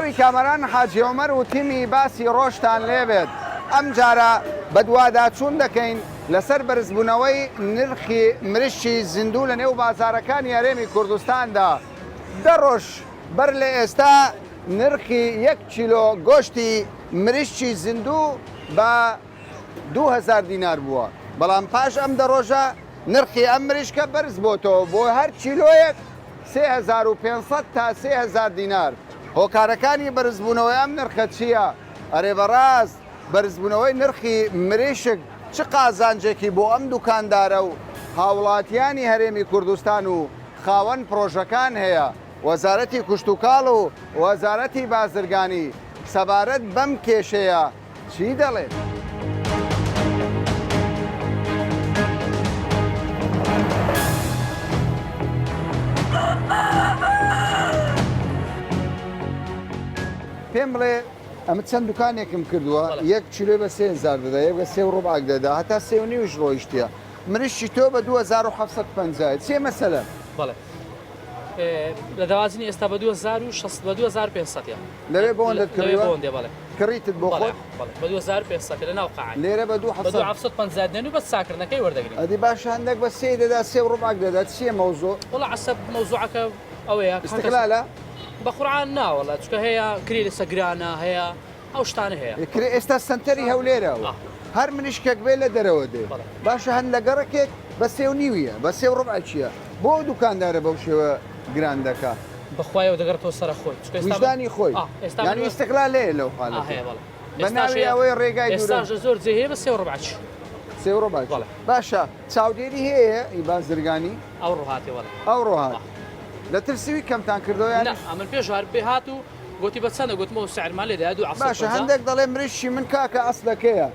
سڵاوی کامەران حاجی عومەر و تیمی باسی ڕۆژتان لێبێت، ئەمجارە بەدواداچوون دەکەین لەسەر بەرزبوونەوەی نرخی مریشکی زیندوو لەنێو بازاڕەکانی هەرێمی کوردستاندا. دە ڕۆژ بەر لە ئێستا نرخی یەک کیلۆ گۆشتی مریشکی زیندوو بە 2000 دینار بووە، بەڵام پاش ئەم دە ڕۆژە نرخی ئەم مریشکە بەرزبۆتەوە بۆ هەر کیلۆیەک 3500 تا 3000 دینار. هۆکارەکانی بەرزبوونەوەی ئەم نرخە چییە؟ ئەرێ بەڕاست بەرزبوونەوەی نرخی مریشک چ قازانجێکی بۆ ئەم دوکاندارە و هاوڵاتیانی هەرێمی کوردستان و خاوەن پڕۆژەکان هەیە؟ وەزارەتی کشتوکاڵ و وەزارەتی بازرگانی سەبارەت بەم کێشەیە چی دەڵێن؟ پێم بڵێ ئەمە چەند دوکانێکم کردووە یەک کیلۆی بە 3000 دەدا یەک بە سێ و ڕوبعێک دەدا هەتا سێ و نیوش ڕۆیشتیە مریشکی تۆ بە 2750 چیە مەسەلە؟ بەڵێ لە دەواجنی ئێستا بە 2600 بە 2500 ە لەوێ بۆندت کڕیوە؟ بۆندێ بەڵێ کڕیتت بۆ خۆت؟ بەڵێ بە 2500 لە ناو قاعە لێرە بە 2700 750 دێن و بەس چاکردنەکەی وەردەگرین. ئەدی باشە هەندێک بە سێی دەدا سێ و ڕوبعێک دەدا چییە مەوزوع؟ وەڵا عەسەب مەوزوعەکە ئەوەیە ئیستغلالە؟ بە قورعان نا وەڵا چونکە هەیە کرێ لەسە گرانە هەیە ئەو شتانە هەیە. کرێ ئێستا سەنتەری هەولێرە و هەر مریشکێک بێ لە دەرەوە دێ باشە هەن لە گەڕەکێک بە سێ و نیویە بە سێ و ڕوبعێکیە بۆ ئەو دوکاندارە بەو شێوە گران دەکا؟ بەخوایە و دەگەڕێتەوە سەرە خۆی چونکە ئێستا ویژدانی خۆی یانی ئیستغلال هەیە لەو حالەتە هەیە بەڵێ بە ناوی ئەوەی ڕێگای دوورە ئێستاش زۆر جێ هەیە بە سێ و ڕوبعەکی سێ و ڕوبعەکی بەڵێ باشە چاودێری هەیە ئی بازرگانی؟ ئەوڕۆ هاتێ بەڵێ ئەوڕۆ هات لە ترسی وی کەمتان کردەوە یان نا ئەمن پێش هەر پێ هات و گۆتی بە چەندە گۆتم ئەو سعرمان لێ دایە دوو عەفسەد باشە هەندێک دەڵێ مریشکی من کاکە ئەسلەکەیە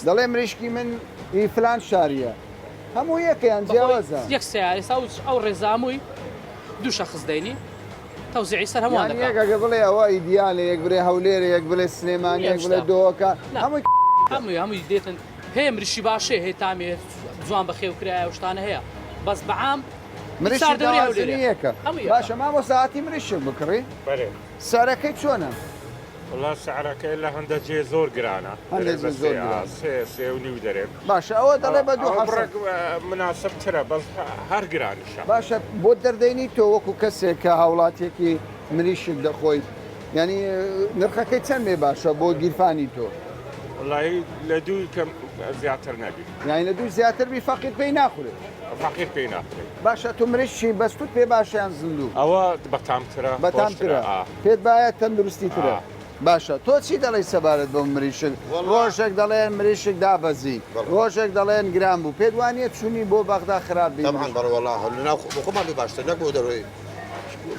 دەڵێ مریشکی من ئی فلان شاریە هەموو یەکە یان جیاوازە؟ یەک سەیارە ئێستا ئەو ڕێزامووی دوو شەخس دەینی تەوزیعی سەر هەمووان دەکا. یانی یەک ئەگەر بڵێ ئەوە ئیدیالە یەک بڵێ هەولێرە یەک بڵێ سلێمانی یەک بڵێ دهۆکە هەمووی هەمووی هەمووی دێتن هەیە مریشی باشەیە هەیە تامی هەیە جوان بەخێو کرایە و شتانە هەیە بەس بەعام مریشکی دەوازنی یەکە. باشە مامۆستا هاتی مریشک بکڕی؟ بەرێ. سعرەکەی چۆنە؟ وەڵا سعرەکەی لە هەندە جێ زۆر گرانە. هەندێ جێ زۆر گرانە. سێ سێ و نیو دەرێ. باشە ئەوە دەڵێ بە دوو ئەوە بڕێک مناسب ترە بەس هەر گرانیشە. باشە بۆت دەردەینی تۆ وەکو کەسێک کە هاوڵاتیەکی مریشک دەخۆیت یانی نرخەکەی چەند بێ باشە بۆ گیرفانی تۆ؟ وەڵایی لە دووی کەم زیاتر نەبی. یانی لە دووی زیاتر بی فەقیر پێی ناخورێ. فەقیر پێی ناخورێ. باشە تۆ مریشکی بەستوت پێ باشە یان زیندوو؟ ئەوە بەتامترە بەتامترە پێت بایە تەندروستی ترە باشە تۆ چی دەڵێی سەبارەت بەو مریشک ڕۆژێک دەڵێن مریشک دابەزی ڕۆژێک دەڵێن گران بوو پێت وانیە چونی بۆ بەغدا خراپ بی تەبعەن بەڕێ وەڵا لەناو بۆ خۆمان بێ باشتر نەک بۆ دەرەوەی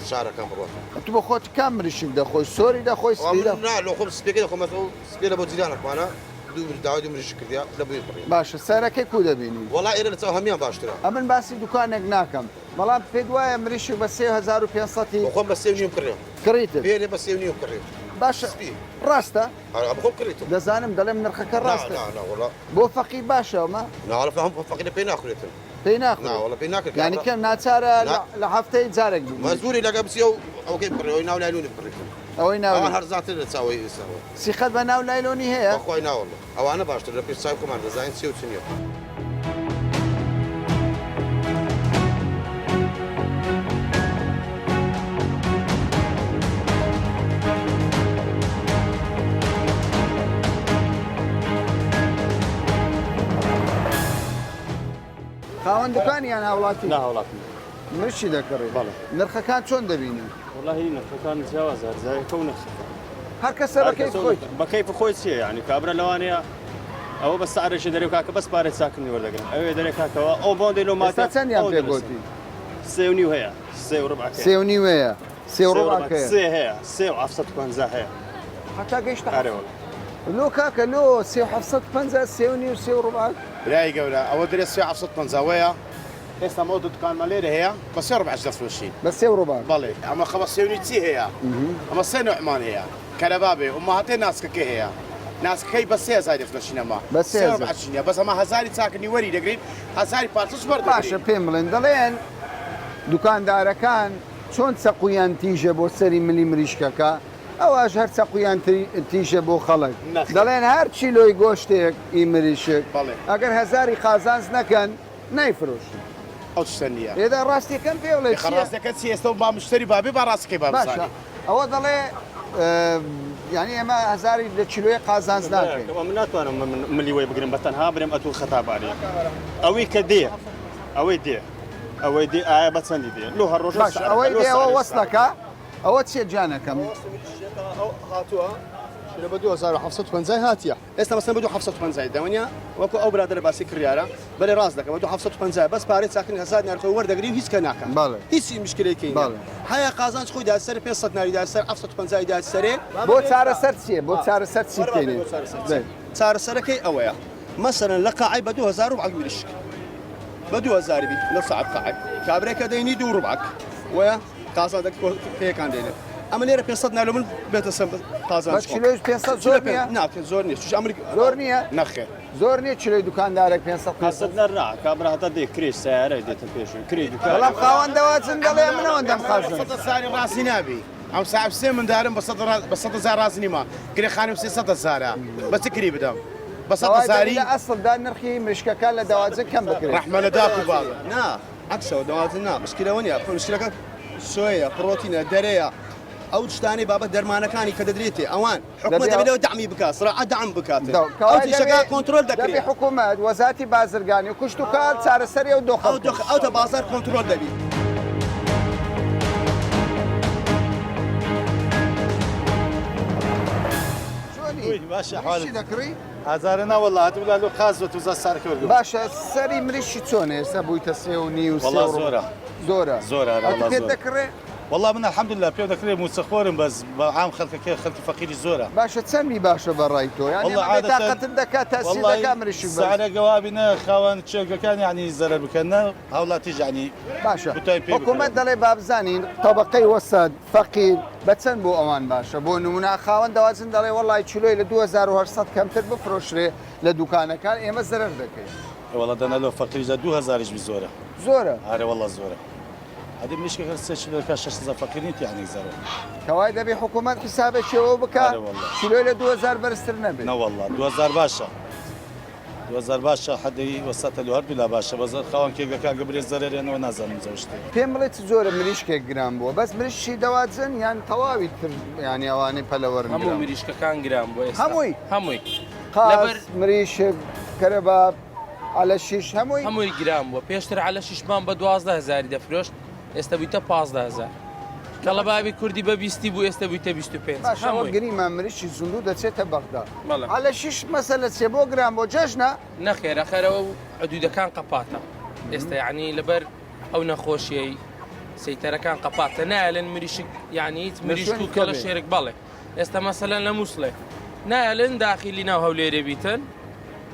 شارەکان بڕوات. تو بۆ خۆت کام مریشک دەخۆی سۆری دەخۆی سپی دەخۆی؟ نا لۆ خۆم سپیەکەی دەخۆم بەس ئەو سپیە لە بۆ جیرانەکمانە دوو داوای دوو مریشک کردیە لە بۆی بڕیم. باشە سعرەکەی کو دەبینی؟ وەڵا ئێرە لە چاو هەموان باشترە. ئەمن باسی دوکانێک ناکەم بەڵام پێت وایە مریشک بە 3500 ی بۆ خۆم بە سێ و نیوم کڕیوە. کڕیتت؟ پێرێ بە سێ و نیوم کڕیم. باشە سپی. ڕاستە؟ ئەرێ بۆ خۆم کڕیتم. دەزانم دەڵێم نرخەکە ڕاستە. نا نا نا وەڵا. بۆ فەقیر باشە ئەمە؟ نا وەڵا فەقیرە پێی ناخورێتن. پێی ناخورێت؟ نا وەڵا پێی ناکرێت. یانی کەم ناچارە لە هەفتەی جارێک ببینی. مەجبوری لەگە بچی ئەو ئەوکەی بکڕی ئەوەی ناو لایلۆنی بکڕیتن. ئەوەی ناو ئەوان هەرزانترن لە چاو ئەوەی ئێستا. سیقەت بە ناو لایلۆنی هەیە؟ بەخوای نا وەڵا ئەوانە باشتر لە پێش چاوی خۆمان دەزانین چیە و چ نیە. خاوەن دوکانی یان هاوڵاتی؟ نا هاوڵاتی. مریشکی دەکڕی؟ بەڵێ. نرخەکان چۆن دەبینی؟ وەڵاهی نرخەکان جیاوازە هەر جارێکە و نرخەکە. هەر کەسە بە کەیف خۆی. بە کەیف خۆی چییە یانی کابرا لەوانەیە ئەوە بە سعرێکی دەرێ کاکە بەس پارەی چاکردنی وەردەگرن ئەوێ دەرێ کاکەوە ئەو بۆندەی لۆ ماتە ئێستا چەندیان پێ گۆتی؟ سێ و نیو هەیە سێ و ڕبعەکەیە. سێ و نیو هەیە سێ و ڕبعەکەیە. سێ هەیە سێ و 750 هەیە. هەتا گەیشتە ئەرێ وەڵا. لۆ کاکە لۆ سێ و 750 سێ و نیو سێ و ڕبعەک؟ برای گەورە ئەوە درێ سێ 750 وەیە ئێستا ئەمە دوو دوکانمان لێرە هەیە بە سێ ڕبعش دەفرۆشین. بە سێ و ڕبع؟ بەڵێ ئەمە خەبە سێ و نیو چی هەیە؟ ئەمە سێ نەوعمان هەیە کەرەبابێ ئومەهاتێ ناسکەکەی هەیە ناسکەکەی بە سێ هەزاری دەفرۆشین ئەمە بە سێ سێ ڕبعش نییە بەس ئەمە هەزاری چاکردنی وەری دەگرین هەزاری پارچەش وەردەگرین. باشە پێم بڵێن دەڵێن دوکاندارەکان چۆن چەقویان تیژە بۆ سەری ملی مریشکەکە؟ ئەوەش هەر چەقویان تیژە بۆ خەڵک دەڵێن هەر کیلۆی گۆشتێک ئی مریشک ئەگەر هەزاری قازانج نەکەن نایفرۆشن. ئەو شتە نییە. ئێدا ڕاستیەکەم پێ بڵێ چیە؟ ڕاستەکە چیە ئێستا با مشتەری با بێ با ڕاستەکەی با بزانین. باشە ئەوە دەڵێ یانی ئێمە هەزاری لە کیلۆیەک قازانج ناکەین. من ناتوانم ملی وەی بگرم بە تەنها برێم ئەتوو خەتا بارێ ئەوەی کە دێ ئەوەی دێ ئەوەی دێ ئایا بە چەندی دێ لۆ هەر ڕۆژە باشە ئەوەی دێ ئەوە وەسڵەکە ئەوە چیە گیانەکەم؟ هاتووە شرە بە 2750 هاتیە ئێستا مەسەن بە 2750 دەوەنیە وەکو ئەو برادەرە باسی کڕیارە بەێ ڕاست دەکە بە 750 بەس پارەی چاکردن هەزار دینار خۆی وەردەگری و هیچ کە ناکە هیچ مشکلێکی هەیە قازانج خۆی دا سەر 500 ناری دا سەر 750 دا سەرێ. بۆ چارەسەر چیە بۆ چارەسەر چی بکەین؟ چارەسەرەکەی ئەوەیە مەسەلەن لە قاعەی بە 2000 ڕوبعەک مریشک بە 2000 بی لە سەعب قاعەک کابرێکە دەینی دوو ڕوبعەک وەیە قازانجەکە پێیەکان دێنێت ئەمە لێرە 500 نالۆ من بێتە سەر قازانج بەس کیلۆی 500 زۆر نییە؟ نا زۆر نییە چونکە ئەمریکا زۆر نییە؟ نەخێر زۆر نییە کیلۆی دوکاندارێک 500 500 نەر نا کابرا هەتا دێ کرێ سیارە دێتە پێش کرێ دوکان بەڵام خاوەن دەواجن دەڵێ من ئەوەندەم قازانج سەد هەزاری ڕازی نابی ئەم ساعب سێ مندارم بە سەد بە سەد هەزار ڕازی نیمە کرێ خانم 300 هەزارە بە چ کری بدەم بە سەد هەزاری لە ئەسڵدا نرخی مشکەکە لە دەواجن کەم بکرێت ڕەحمە لە داک و باب نا عەکسەوە دەواجن نا مشکلەوە نیە مشکلەکە سۆیە پڕۆتینە دەرەیە ئەو شتانەی بابەت دەرمانەکانی کە دەدرێتێ ئەوان حکومەت دەبێت لەوە دەعمی بکات سڕاعە دەعم بکات ئەو تیشەکە کۆنترۆل دەکرێت دەبێ حکومەت وەزارەتی بازرگانی و کشتوکاڵ چارەسەری ئەو دۆخە ئەو دۆخە ئەو تە بازار کۆنترۆل دەبی. چۆنی؟ باشە مریشکی دەکڕی؟ ئازارە نا وەڵا هاتم لا لۆ قاز بە توزا سارکە وەرگرم. باشە سەری مریشکی چۆنە ئێستا بوویتە سێ و نیو سێ وەڵا و ڕبع؟ زۆرە. زۆرە زۆرە ئەرێ ئەتو وەڵا پێت زۆرە. دەکڕێ؟ وەڵا من الحمدللە پێم دەکرێ موچە خۆرم بەس بە عام خەلکەکە خەلکی فەقیری زۆرە. باشە چەندی باشە بە ڕای تۆ یانی وەڵا ئەمە عادەتەن بێتاقەتت دەکا تەئسیر وەڵی دەکا مریشک بەرز. سعرە گەوابی نە خاوەن کێڵگەکان یانی زەرەر بکەن نە هاوڵاتیش یانی باشە بتوانین پێی حکومەت بکڕن. دەڵێ بابزانین تەبەقەی وەسەت فەقیر بە چەند بۆ ئەوان باشە بۆ نمونە خاوەن دەواجن دەڵێ وەڵی چلۆی لە 2800 کەمتر بفرۆشرێ لە دوکانەکان ئێمە زەرەر دەکەین. وەڵا دەنا لۆ فەقیریش دا 2000 یش بی زۆرە. زۆرە. ئەرێ وەڵا زۆرە. ئەدی مریشکەکە سێ چلۆ دەکا 6000 فەقیر نیت یانی زەرەر. کەوای دەبی حکومەت حیسابێکی ئەوە بکا ئەرێ وەڵا. چلۆی لە 2000 بەرزتر نەبێ. نەوەڵا 2000 باشە. 2000 باشە حەدەی وەسەتە لۆ هەردوولا باشە بەس خاوەن کێگەکان گە برێ زەرەرێنەوە نازانم جەو شتێ. پێم بڵێ چ جۆرە مریشکێک گران بووە بەس مریشکی دەواجن یان تەواوی تر یانی ئەوانەی پەلەوەرن هەموو گران بوون؟ مریشکەکان گران بووە ئێستا هەمووی؟ هەمووی قاز لەبەر مریشک کەرەباب عەلەشیش هەمووی؟ هەمووی گران بووە پێشتر عەلەشیشمان بە 12 هەزاری دەفرۆشت ئێستا بوویتە 15 هەزار کەڵەبابی کوردی بە بیستی بوو ئێستا بوویتە 25 باشە ئەوە هەمووی گریمان مریشکی زیندوو دەچێتە بەغدا بەڵێ. عەلەشیش مەسەلە چیە بۆ گران بۆ جەژنە؟ نەخێر ئەخەرەوە و حدودەکان قەپاتە ئێستا یعنی لەبەر ئەو نەخۆشیەی سەیتەرەکان قەپاتە نایەلن مریشک یعنی هیچ مریشک و کەڵە شێرک بەڵێ ئێستا مەسەلەن لە مووسڵێ نایەلن داخیلی ناو هەولێرێ بیتن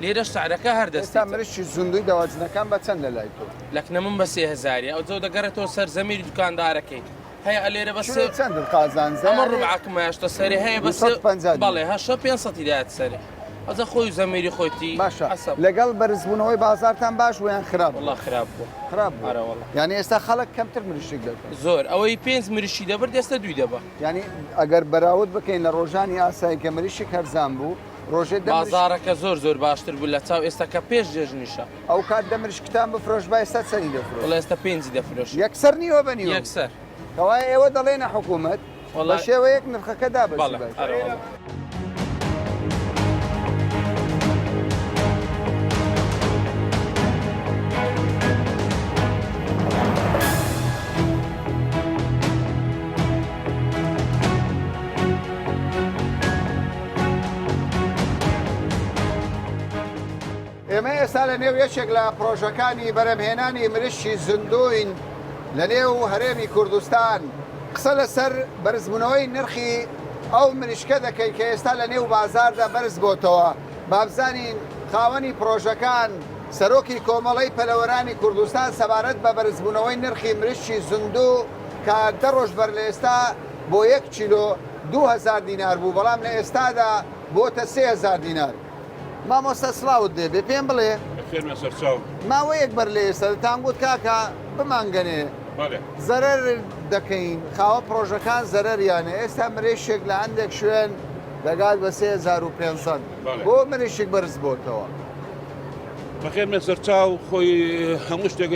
لێرەش سعرەکە هەر ئێستا دەستیتن. مریشکی زیندووی دەواجنەکان بە چەند لە لای تۆ؟ لەکنە من بە 3000 ئەو جەو دەگەڕێتەوە سەر زەمیری دوکاندارەکەی هەیە ئەلێرە بە سێ چلۆی چەندت قازانجە؟ ئەمە یانی ڕوبعەکم هەشتە سەرێ هەیە بە سێ 250 دینار. بەڵێ هەشتە 500 دایەت سەرێ ئەجا خۆی و زەمیری خۆیتی باشە حەسەب. لەگەڵ بەرزبوونەوەی بازاڕتان باش بوو یان خراپ بوو؟ وەڵا خراپ بوو. خراپ بوو. ئەرە وەڵا. یانی ئێستا خەڵک کەمتر مریشک دەکڕێت. زۆر ئەوەی پێنج مریشکی دەبرد ئێستا دووی دەبا. یانی ئەگەر بەراورد بکەین لە ڕۆژانی ئاسایی کە مریشک هەرزان بوو ڕۆژێ دە مریشک. بازاڕەکە زۆر زۆر باشتر بوو لە چاو ئێستا کە پێش جێژنیشە. ئەو کات دە مریشکتان بفرۆشتبا ئێستا چەنی دەفرۆشت؟ وەڵا ئێستا پێنجی دەفرۆشین. یەکسەر نیوە بە نیوە بوو. یەکسەر. کەوایە ئێوە دەڵێنە حکوومەت بە شێوەیەک نرخەکە دابەزی باشترە. بەڵێ ئەرێ وەڵا. ئێمە ئێستا لە نێو یەکێک لە پڕۆژەکانی بەرهەمهێنانی مریشکی زیندووین لە نێو هەرێمی کوردستان، قسە لەسەر بەرزبوونەوەی نرخی ئەو مریشکە دەکەین کە ئێستا لە نێو بازاردا بەرز بۆتەوە، بابزانین خاوەنی پڕۆژەکان سەرۆکی کۆمەڵەی پەلەوەرانی کوردستان سەبارەت بە بەرزبوونەوەی نرخی مریشکی زیندوو کە دە ڕۆژ بەر لە ئێستا بۆ یەک کیلۆ 2000 دینار بوو بەڵام لە ئێستادا بۆتە 3000 دینار. مامۆستا سڵاوت لێ بێ پێم بڵێ بەخێربێن سەرچاو. ماوەیەک بەر لە ئێستا دەتان گوت کاکە بمانگەنێ. زەرەر دەکەین خاوەن پڕۆژەکان زەرەریانە ئێستا مریشک لە هەندێک شوێن دەگات بە 3500 بۆ مریشک بەرز بۆتەوە. بەخێر بێن سەرچاو خۆی هەموو شتێک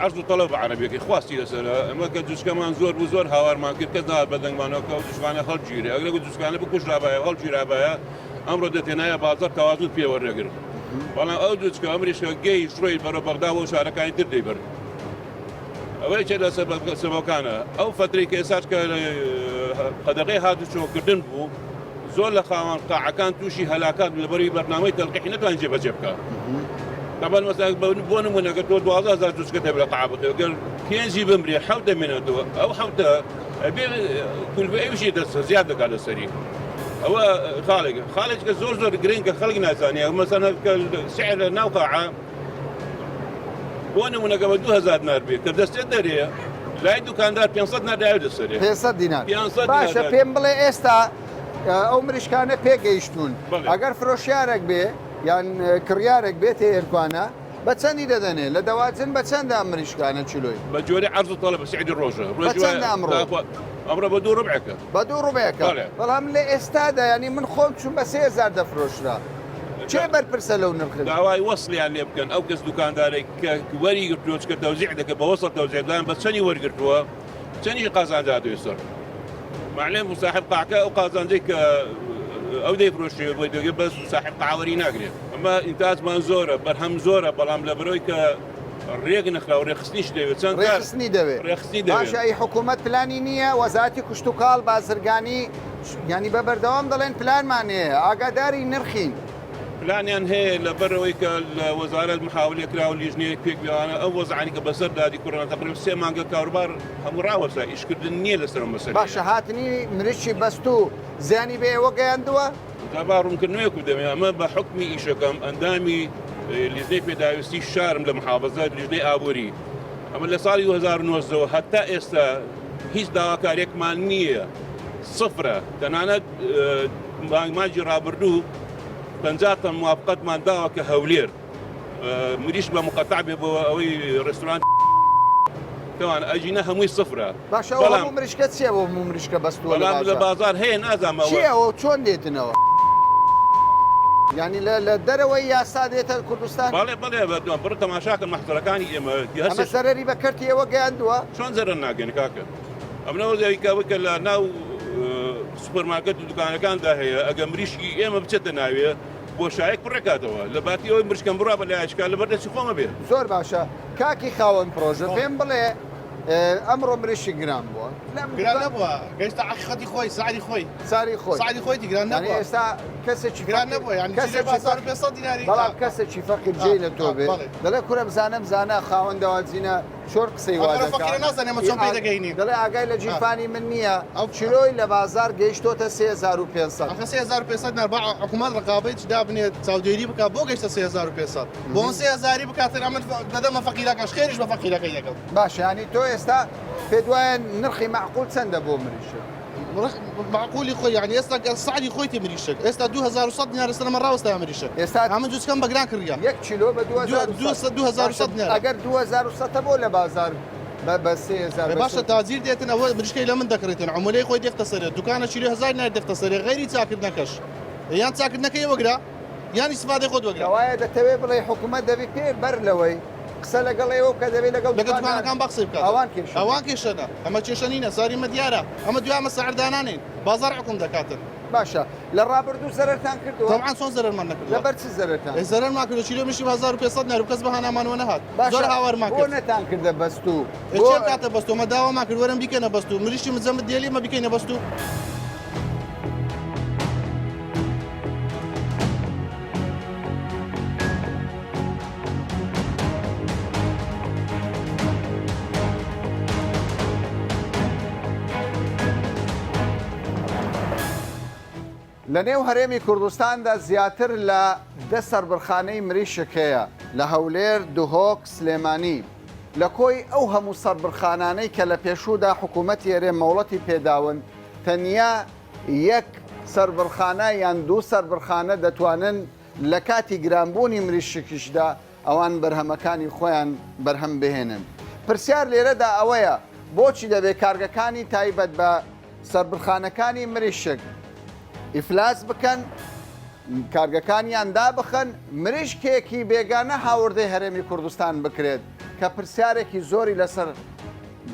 عەرز و تەڵەب بە عەرەبیەکەی خواستی لەسەرە ئەمە کە جوچکەمان زۆر بوو زۆر هاوارمان کرد کەس نەهات بە دەنگمانەوە کە ئەو جوچکانە هەڵگیرێ ئەگەر ئەو جوچکانە بکوژرابایە و هەڵگیرابایە ئەمڕۆ دەتێنایە بازاڕ تەوازن پێ وەرنەگرت بەڵام ئەو جوچکە ئەمریشکە گەیشت ڕۆی بەرەو بەغدا و شارەکانی تر دەیبرد ئەوە یەکێک لە سەبەکانە ئەو فترەی کە ئێستاش کە قەدەغەی هاتوچۆکردن بوو زۆر لە خاوەن قاعەکان تووشی هەلاکات لەبەری بەرنامەی تەلقیح نەتوانین جێبەجێ بکە طبعا مەسەلەن بۆ نمونە گەر تۆ 12000 جوچکەت هەبێ لە قاعە بخەوێ گەر پێنجی بمرێ حەوت دەمێنێتەوە ئەو حەوتە ئەبێ کولفەی ئەویشی دەست زیاد دەکات لەسەری ئەوە خاڵێک خاڵێک کە زۆر زۆر گرنگە خەڵک نازانێ مەسەلەن کە سعر لە ناو قاعە بۆ نمونە گە بە 2000 دینار بێ کە دەستێت دەرێ لای دوکاندار 500 دینار داوێت لەسەرێ 500 دینار 500 باشە دینار پێم بڵێ ئێستا ئەو مریشکانە پێگەیشتوون بەڵێ. ئەگەر فرۆشیارێک بێ یان کڕیارێک بێتێ ئێرکوانە بە چەندی دەدەنێ لە دەواجن بە چەندە ئەم مریشکانە کیلۆی؟ بە جۆرەی عەرز و تەڵەب سعری ڕۆژە بە چەندە ئەمڕۆ؟ ئەمڕۆ بە دوو ڕبعێکە. بە دوو ڕبعێکە بەڵام لە ئێستادا یانی من خۆم چووم بە 3000 دەفرۆشرا کێ بەرپرسە لەو نرخە؟ داوای وەسڵیان لێ بکەن ئەو کەس دوکاندارەی کە وەری گرتووە چکە تەوزیع دەکە بە وەسڵ تەوزیع دان بە چەنی وەرگرتووە چەنیش قازانج هاتووە سەر معلم و ساحب قاعکە ئەو قازانجەی کە ئەو دەیفرۆشێ بۆی دەگێ بەس ساحب قاوەری ناگرێت ئەمە ئینتاجمان زۆرە بەرهەم زۆرە بەڵام لە بەرەوەی کە ڕێک نەخرا و ڕێکخستنیش دەوێت چەند ڕێکخستنی دەوێت ڕێکخستنی دەوێت باشە ئەی حکوومەت پلانی نییە وەزارەتی کشتوکاڵ بازرگانی یانی بە بەردەوام دەڵێن پلانمان هەیە ئاگاداری نرخین. پلانیان هەیە لەبەرئەوەی کە لە وەزارەت محاولە کرا و لیژنەیەک پێک بێوانە ئەو وەزعانی کە بەسەر دادی کۆرۆنا تەقریبا سێ مانگە کاروبار هەموو ڕاوەستا ئیشکردن نییە لەسەر ئەو مەسەلەیە. باشە هاتنی مریشکی بەستوو زیانی بە ئێوە گەیاندووە؟ جا با ڕوونکردنەوەیەک بدەمێ ئەمە بە حوکمی ئیشەکەم ئەندامی لیژنەی پێداویستی شارم لە محافەزە لیژنەی ئابووری ئەمە لە ساڵی 2019 ەوە هەتا ئێستا هیچ داواکاریەکمان نییە سفرە تەنانەت مانگی ڕابردوو 50 تەن موافقەتمان داوە کە هەولێر مریشک بە مقەتع بێ بۆ ئەوەی ڕێستورانت تەوان ئەژینە هەمووی سفرە باشە ئەو هەموو مریشکە چییە بۆ هەموو مریشکە بەستووە لە بەڵام لە بازاڕ؟ بازاڕ هەیە نازانم ئەوە چییە ئەوە چۆن دێتنەوە؟ یانی لە لە دەرەوەی یاسا دێتە کوردستان؟ بەڵێ بەڵێ بڕۆ تەماشاکە مەحزەرەکانی ئێمە ئەمە زەرەری بە کەرتی ئێوە گەیاندووە؟ چۆن زەرەر ناگەێنێ کاکە ئەمنە وەزەوی کە کە لە ناو سوپەرمارکێت و دوکانەکاندا هەیە ئەگە مریشکی ئێمە بچێتە ناوێ بۆشایەک پڕەکاتەوە لە باتی ئەوەی مریشکەم بڕا بە لایەکا لەبەر دەستی خۆمە بێ. زۆر باشە کاکی خاوەن پرۆژە پێم بڵێ ئەمڕۆ مریشک گران بووە؟ گران نەبووە گەیشتە حەقیقەتی خۆی سعری خۆی سعری خۆی سعری خۆیتی گران نەبووە ئێستا کەسێکی گران نەبووە یانی کەسێکی 1500 دیناری بەڵام کەسێکی فەقیر جێی لە تۆ بێ دەڵێ کورە بزانم زانا خاوەن دەواجینە چۆن قسەی وا ئەخۆ دەکا؟ فەقیرە نازانێ ئێمە چۆن پێی دەگەینین. دەڵێ ئاگای لە گیرفانی من نییە، کیلۆی لە بازاڕ گەیشتۆتە 3500. ئەخە 3500 دینار با حکومەت ڕقابەیچ دابنێت چاودێری بکات بۆ گەیشتە 3500 بۆ من 3000 بکاتن ئەمن دەدەمە فەقیرەکەش خێریش بە فەقیرەکەی دەکەم. باشە یانی تۆ ئێستا پێت وایە نرخی مەعقول چەندە بۆ مریشک؟ مەعقولی خۆی یانی ئێستا گەر سعری خۆیتی مریشک ئێستا 2100 دینار لەسەر ئەمە ڕاوەستایە مریشک ئێستا ئەمن جوچکەم بە گران کڕیە یەک کیلۆ بە 2100 2100 دینار ئەگەر 2100 بۆ لە بازار بە بە 3000 باشە تاجیر دێتن ئەوە مریشکەی لە من دەکڕێتن عمولەی خۆی دێختە سەرێ دوکانە کیلۆ 1000 دینار دێختە سەرێ غەیری چاکردنەکەش یان چاکردنەکەی وەگرە یان ئیستفادەی خۆت وەگرە کەوایە دەتەوێ بڵێی حکوومەت دەبی پێ بەر لەوەی قسە لەگەڵ ئێوە بکە دەبێ لەگەڵ لەگەڵ دوکانەکان با قسەی بکات ئەوان کێشە ئەوان کێشەنە ئەمە کێشە نینە ساری مە دیارە ئەمە دوای ئەمە سعر دانانێین بازاڕ حوکم دەکاتن. باشە لە ڕابردوو زەرەرتان کردووە؟ تەبعەن چۆن زەرەرمان نەکردووە؟ لەبەر چ زەرەرتان؟ ئێ زەرەرمان کردووە کیلۆ مشی بە 1500 دینار و کەس بە هانامانەوە نەهات باشە زۆر هاوارمان بۆ کرد. نەتان کردە بەستوو؟ ئێ بۆ چێ بکاتە بەستوو ئەمە داوامان کرد وەرن بیکەنە بەستوو مریشکی مجەمد دێلی ئەمە بیکەینە بەستوو. لە نێو هەرێمی کوردستاندا زیاتر لە دە سەربڕخانەی مریشک هەیە لە هەولێر، دهۆک، سلێمانی. لە کۆی ئەو هەموو سەربڕخانانەی کە لە پێشوودا حکوومەتی هەرێم مۆڵەتی پێداون، تەنیا یەک سەربڕخانە یان دوو سەربڕخانە دەتوانن لە کاتی گرانبوونی مریشکیشدا ئەوان بەرهەمەکانی خۆیان بەرهەم بهێنن. پرسیار لێرەدا ئەوەیە بۆچی دەبێ کارگەکانی تایبەت بە سەربڕخانەکانی مریشک ئیفلاس بکەن، کارگەکانیان دابخەن، مریشکێکی بێگانە هاوردەی هەرێمی کوردستان بکرێت کە پرسیارێکی زۆری لەسەر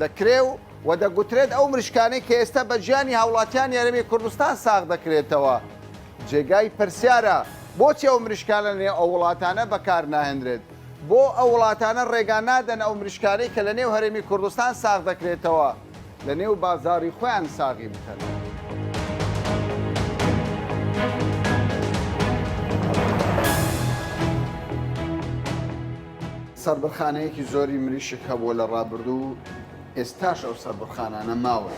دەکرێ و و دەگوترێت ئەو مریشکانەی کە ئێستا بە گیانی هاوڵاتیانی هەرێمی کوردستان ساغ دەکرێتەوە جێگای پرسیارە بۆچی ئەو مریشکانە لەنێو ئەو وڵاتانە بەکار ناهێنرێت؟ بۆ ئەو وڵاتانە ڕێگا نادەن ئەو مریشکانەی کە لەنێو هەرێمی کوردستان ساغ دەکرێتەوە لەنێو بازاڕی خۆیان ساغی بکەن؟ سەربڕخانەیەکی زۆری مریشک هەبووە لە ڕابردوو ئێستاش ئەو سەربڕخانانە ماون.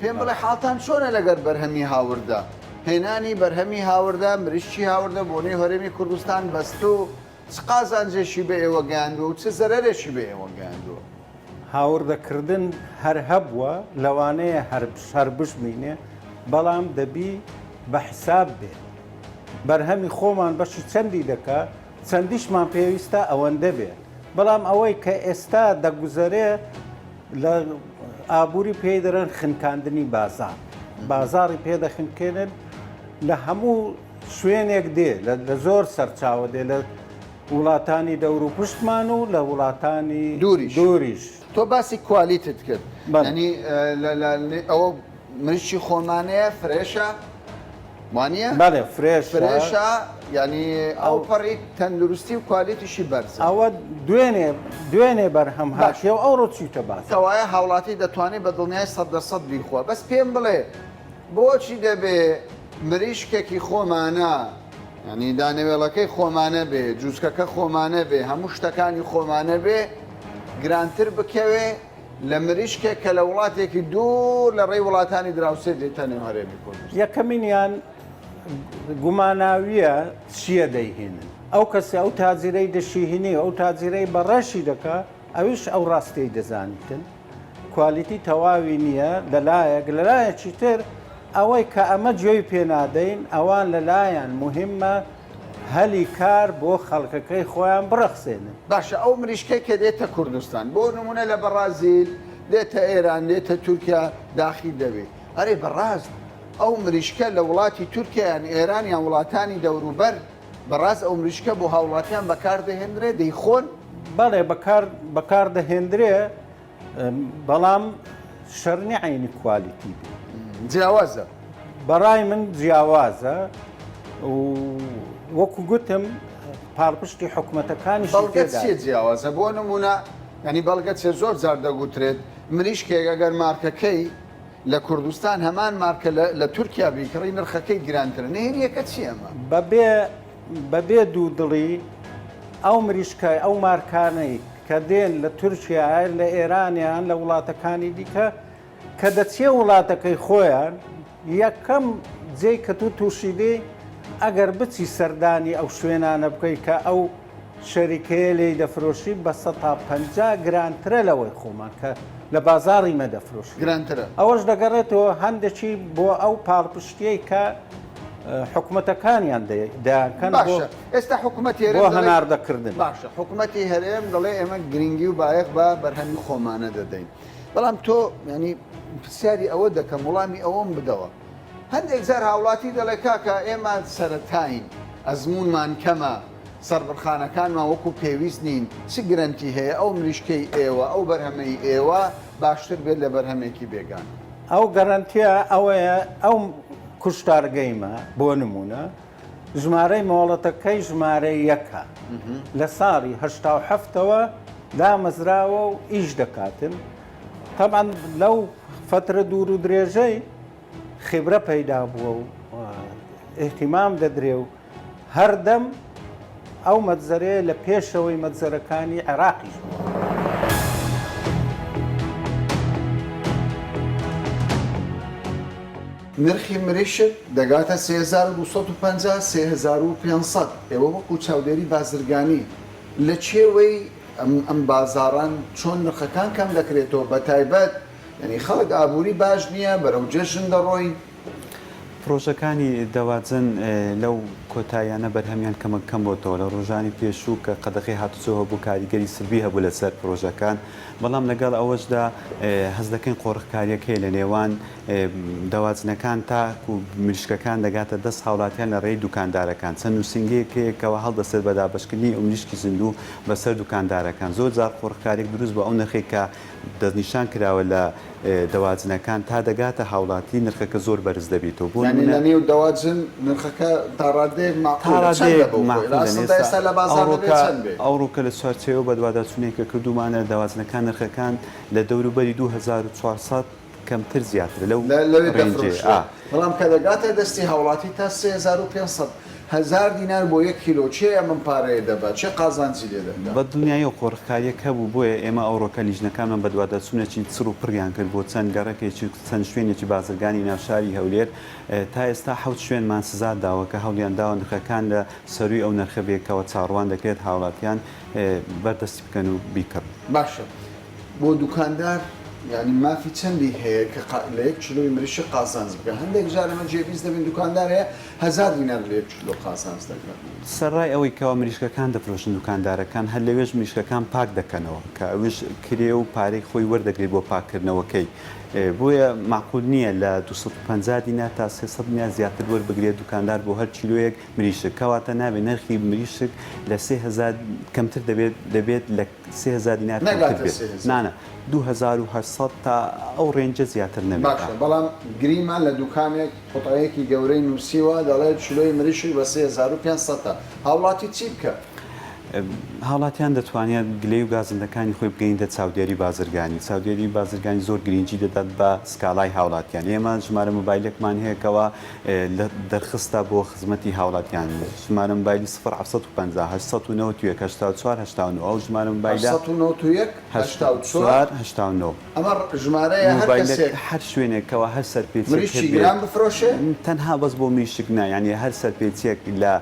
پێم بڵێ حاڵتان چۆنە لەگەر بەرهەمی هاوردە؟ هێنانی بەرهەمی هاوردە، مریشکی هاوردە بۆ نێو هەرێمی کوردستان بەستوو چ قازانجێکی بە ئێوە گەیاندووە و چ زەرەرێکی بە ئێوە گەیاندووە؟ هاوردەکردن هەر هەبووە، لەوانەیە هەر بشمینێ، بەڵام دەبی بە حیساب بێ. بەرهەمی خۆمان بەشی چەندی دەکا، چەندیشمان پێویستە ئەوەندە بێ. بەڵام ئەوەی کە ئێستا دەگوزەرێ لە ئابووری پێی دەرێن خنکاندنی بازاڕ. بازاڕی پێ دەخنکێنن لە هەموو شوێنێک دێ، لە زۆر سەرچاوە دێ، لە وڵاتانی دەوروپشتمان و لە وڵاتانی دووریش. تۆ باسی کوالیتت کرد، یانی ئەوە مریشکی خۆمانەیە فرێشە وانییە؟ بەڵێ فرێشە. فرێشە یانی ئەوپەڕی تەندروستی و کوالیتیشی بەرزە. ئەوە دوێنێ دوێنێ بەرهەم هاتیە و ئەوڕۆ چوویتە بازاڕ. کەوایە هاوڵاتی دەتوانێت بە دڵنیای 100% بیخوا. بەس پێم بڵێ بۆچی دەبێ مریشکێکی خۆمانە یانی دانەوێڵەکەی خۆمانە بێ، جوچکەکە خۆمانە بێ، هەموو شتەکانی خۆمانە بێ، گرانتر بکەوێ لە مریشکێک کە لە وڵاتێکی دوور لە ڕێی وڵاتانی دراوسێ دێتە نێو هەرێمی کوردستان؟ یەکەمینیان گوماناوییە چییە دەیهێنن. ئەو کەسە ئەو تاجیرەی دەشیهینی و ئەو تاجیرەی بەڕێشی دەکا ئەویش ئەو ڕاستیەی دەزانیتن. کوالیتی تەواوی نییە لەلایەک، لەلایەکی تر ئەوەی کە ئەمە گوێی پێنادەین ئەوان لەلایان موهیمە هەلی کار بۆ خەڵکەکەی خۆیان بڕەخسێنن. باشە ئەو مریشکەی کە دێتە کوردستان بۆ نمونە لە بەڕازیل دێتە ئێران دێتە تورکیا داخیل دەبێ ئەرێ بەڕاست ئەو مریشکە لە وڵاتی تورکیا یان ئێران یان وڵاتانی دەوروبەر بەڕاست ئەو مریشکە بۆ هاوڵاتیان بەکار دەهێنرێ دەیخۆن؟ بەڵێ بەکار بەکار دەهێندرێ بەڵام شەر نیە عەینی کوالیتی بێ. جیاوازە. بەڕای من جیاوازە و وەکو گوتم پاڵپشتی حکومەتەکانیشی بەڵگە تێدایە. چیە جیاوازە؟ بۆ نمونە یانی بەڵگە چیە زۆر جار دەگوترێت مریشکێک ئەگەر مارکەکەی لە کوردستان هەمان مارکە لە تورکیا بیکڕی نرخەکەی گرانترە نهێنیەکە چیە ئەمە؟ بەبێ بەبێ دوودڵی ئەو مریشکە ئەو مارکانەی کە دێن لە تورکیا لە ئێران یان لە وڵاتەکانی دیکە کە دەچێ وڵاتەکەی خۆیان یەکەم جێی کە تو تووشی دێی ئەگەر بچی سەردانی ئەو شوێنانە بکەی کە ئەو شەریکەیە لێی دەفرۆشی بە 150 گرانترە لەوەی خۆمان کە لە بازاڕی مە دەفرۆشی گرانترە. ئەوەش دەگەڕێتەوە هەندێکی بۆ ئەو پاڵپشتیەی کە حکومەتەکانیان دەیانکەن بۆ باشە ئێستا حکومەتی بۆ هەرێم دەڵێ هەناردەکردن. باشە حکومەتی هەرێم دەڵێ ئێمە گرنگی و بایەخ بە بەرهەمی خۆمانە دەدەین بەڵام تۆ یانی پرسیاری ئەوە دەکەم وڵامی ئەوەم بدەوە هەندێک جار هاوڵاتی دەڵێ کاکە ئێمە سەرەتاین ئەزموونمان کەمە سەربڕخانەکانمان وەکو پێویست نین چ گرەنتی هەیە ئەو مریشکەی ئێوە ئەو بەرهەمەی ئێوە باشتر بێت لە بەرهەمێکی بێگانە؟ ئەو گەرەنتیە ئەوەیە ئەو کوشتارگەی مە بۆ نموونە ژمارەی مۆڵەتەکەی ژمارە یەکە لە ساڵی 87ەوە دامەزراوە و ئیش دەکاتن تەبعەن لەو فترە دوور و درێژەی خبرە پەیدا بووە و اهتمام دەدرێ و هەردەم ئەو مەجزەرەیە لە پێشەوەی مەجزەرەکانی عێراقیش بووە. نرخی مریشک دەگاتە 3250 3500 ئێوە وەکو چاودێری بازرگانی لە چێوەی ئەم بازاڕان چۆن نرخەکان کەم دەکرێتەوە بەتایبەت یانی خەڵک ئابووری باش نییە بەرەو جەژن دەڕۆین. پرۆژەکانی دەواجن لەو کۆتاییانە بەرهەمیان کەمەک کەم بۆتەوە، لە ڕۆژانی پێشوو کە قەدەغەی هاتوچۆ هەبوو کاریگەری سلبی هەبوو لەسەر پرۆژەکان، بەڵام لەگەڵ ئەوەشدا هەست دەکەین قۆرخکارییەک هەیە لە نێوان دەواجنەکان تاکو مریشکەکان دەگاتە دەست هاوڵاتیان لە ڕێی دوکاندارەکان، چەند نووسینگەیەک هەیە کەوا هەڵدەستێت بە دابەشکردنی ئەو مریشکی زیندوو بەسەر دوکاندارەکان، زۆر جار قۆرخکارییەک دروست بووە ئەو نرخەی کە دەستنیشان کراوە لە دەواجنەکان تا دەگاتە هاوڵاتی نرخەکە زۆر بەرز دەبیتەوە بۆ یانی نمونە لە نێو دەواجن نرخەکە تا ڕادەیەک تا مەعقولە چەندە ڕادەیەک بۆ خۆی لە مەعقولە ئەسڵدا ئێستا ئێستا لە بازاڕ دەبێ ئەوڕۆکە چەند بێ؟ ئەوڕۆکە لە چوارچێوە بەدواداچوونێک کە کردوومانە دەواجنەکان نرخەکان لە دەوروبەری 2400 کەمتر زیاترە لەو لە لەوێ ڕێنجەیە دەفرۆشرێ ئا. بەڵام کە دەگاتە دەستی هاوڵاتی تا 3500 هەزار دینار بۆ یەک کیلۆ کێ ئەمەم پارەیە دەبا کێ قازانجی لێ دەکا؟ بە دڵنیاییەوە قۆرخکارییەک هەبوو بۆیە ئێمە ئەوڕۆکە لیژنەکانمان بەدواداچوونێکی چڕ و پڕیان کرد بۆ چەند گەڕەکێکی و چەند شوێنێکی بازرگانی ناو شاری هەولێر تا ئێستا حەوت شوێنمان سزا داوە کە هەوڵیان داوە نرخەکان لە سەرووی ئەو نرخە بێ کەوە چاوەڕوان دەکرێت هاوڵاتیان بەردەستی بکەن و بیکڕن. باشە بۆ دوکاندار یانی مافی چەندی هەیە کە لە یەک کیلۆی مریشک قازانج بکا؟ هەندێک جار ئەمە جێبیست دەبین دوکاندار هەیە هەزار دینار لە یەک کیلۆ قازانج دەکات. سەرەڕای ئەوەی کەوا مریشکەکان دەفرۆشن دوکاندارەکان هەر لەوێش مریشکەکان پاک دەکەنەوە کە ئەوش کرێ و پارەی خۆی وەردەگرێت بۆ پاککردنەوەکەی بۆیە مەعقول نییە لە 250 دینار تا 300 دینار زیاتر وەربگرێت دوکاندار بۆ هەر کیلۆیەک مریشک کەواتە نابێت نرخی مریشک لە 3000 کەمتر دەبێت دەبێت لە 3000 دینار کەمتر نەگاتە بێت 3000. نانا 2800 تا ئەو range ە زیاتر نەبێت. باشە بەڵام گریمان لە دوکانێک قوتعەیەکی گەورەی نووسیوە دەڵێت چلۆی مریشک بە 3500 ە هاوڵاتی چی بکات؟ هاوڵاتیان دەتوانێت گلەی و گازندەکانی خۆی بگەینتە چاودێری بازرگانی، چاودێری بازرگانی زۆر گرنگی دەدات بە سکاڵای هاوڵاتیان، ئێمە ژمارە مۆبایلێکمان هەیە کەوا لە دەرخستە بۆ خزمەتی هاوڵاتیان، ژمارە مۆبایلی سفر 750 891 84 89 ئەو ژمارە مۆبایلە 891 84 89. ئەمە ژمارەیە هەر کەسێک هەر شوێنێک کەوا هەر سەرپێچیەک مریشکی گران بفرۆشێ. تەنها بەس بۆ مریشک نا یانی هەر سەرپێچیەک لە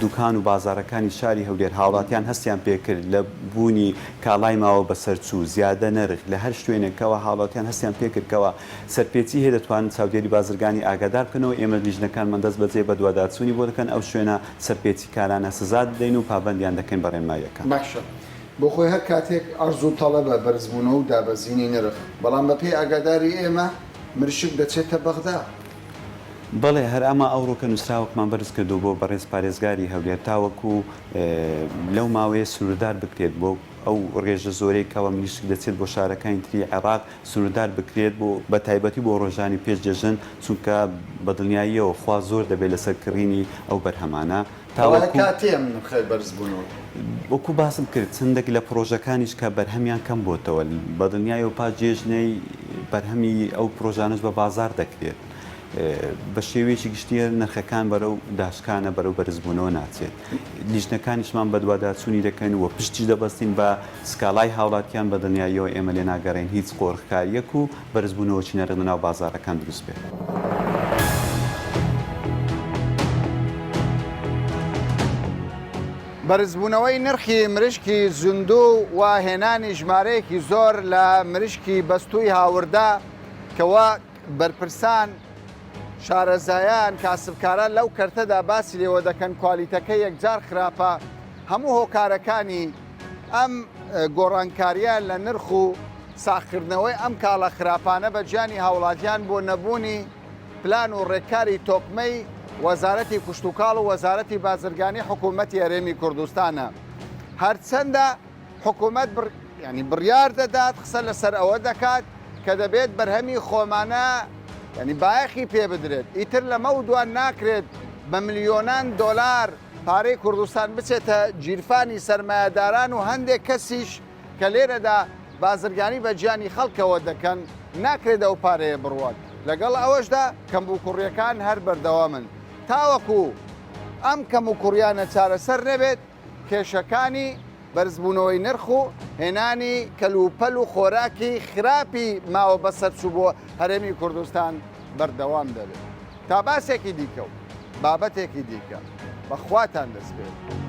دوکان و بازاڕەکانی شاری هەولێر هاوڵاتیان هەستیان پێکرد لە بوونی کاڵای ماوە بەسەرچوو، زیادە نرخ، لە هەر شوێنێک کەوا هاوڵاتیان هەستیان پێکرد کەوا سەرپێچی هەیە دەتوانن چاودێری بازرگانی ئاگادار بکەنەوە ئێمەش لیژنەکانمان دەست بەجێ بەدواداچوونی بۆ دەکەن ئەو شوێنە سەرپێچیکارانە سزا دەدەین و پابەندیان دەکەین بە ڕێنماییەکان. باشە بۆ خۆی هەر کاتێک عەرز و تەڵەبە بەرزبوونەوە و دابەزینی نرخ، بەڵام بەپێی ئاگاداری ئێمە مریشک دەچێتە بەغدا. بەڵێ هەر ئەمە ئەوڕۆکە نووسراوەکمان بەرز کردەوە بۆ بەڕێز پارێزگاری هەولێر تاوەکو لەو ماوەیە سنووردار بکرێت بۆ ئەو ڕێژە زۆرەی کەوا مریشک دەچێت بۆ شارەکانی تری عێراق سنووردار بکرێت بۆ بەتایبەتی بۆ ڕۆژانی پێش جەژن چونکە بەدڵنیاییەوە خواست زۆر دەبێت لەسەر کڕینی ئەو بەرهەمانە. تاوەکو. کاتیە ئەم نرخە بەرزبوونەوە؟ وەکو باسم کرد چەندێک لە پڕۆژەکانیش کە بەرهەمیان کەم بۆتەوە بەدڵنیایەوە پاش جێژنەی بەرهەمی ئەو پڕۆژانەش بە بازاڕ دەکرێت بە شێوەیەکی گشتی نرخەکان بەرەو داشکانە بەرەو بەرزبوونەوە ناچێت لیژنەکانیشمان بەدواداچوونی دەکەن و پشتیش دەبەستین بە سکاڵای هاوڵاتیان بەدڵنیاییەوە ئێمە لێناگەڕێین هیچ قۆرخکارییەک و بەرزبوونەوەکی نرخ لەناو بازاڕەکان دروست بێت. بەرزبوونەوەی نرخی مریشکی زیندوو و هێنانی ژمارەیەکی زۆر لە مریشکی بەستووی هاوردە کە وەک بەرپرسان، شارەزایان، کاسبکاران لەو کەرتەدا باسی لێوە دەکەن کوالیتەکەی یەکجار خراپە، هەموو هۆکارەکانی ئەم گۆڕانکارییە لە نرخ و ساغکردنەوەی ئەم کاڵا خراپانە بە گیانی هاوڵاتیان بۆ نەبوونی پلان و ڕێککاری تۆکمەی وەزارەتی کشتوکاڵ و وەزارەتی بازرگانی حکوومەتی هەرێمی کوردستانە. هەرچەندە حکوومەت ینی بڕیار دەدات قسە لەسەر ئەوە دەکات کە دەبێت بەرهەمی خۆمانە ینی بایەخی پێ بدرێت ئیتر لەمە و دوان ناکرێت بە ملیۆنان دۆلار پارەی کوردستان بچێتە گیرفانی سەرمایەداران و هەندێک کەسیش کە لێرەدا بازرگانی بە گیانی خەڵکەوە دەکەن، ناکرێت ئەو پارەیە بڕوات، لەگەڵ ئەوەشدا کەموکوڕییەکان هەر بەردەوامن، تاوەکو ئەم کەموکوڕییانە چارەسەر نەبێت، کێشەکانی بەرزبوونەوەی نرخ و هێنانی کەلوپەل و خۆراکی خراپی ماوە بەسەرچوو بۆ هەرێمی کوردستان بەردەوام دەبێت. تا باسێکی دیکە و بابەتێکی دیکە بە خواتان دەسپێرم.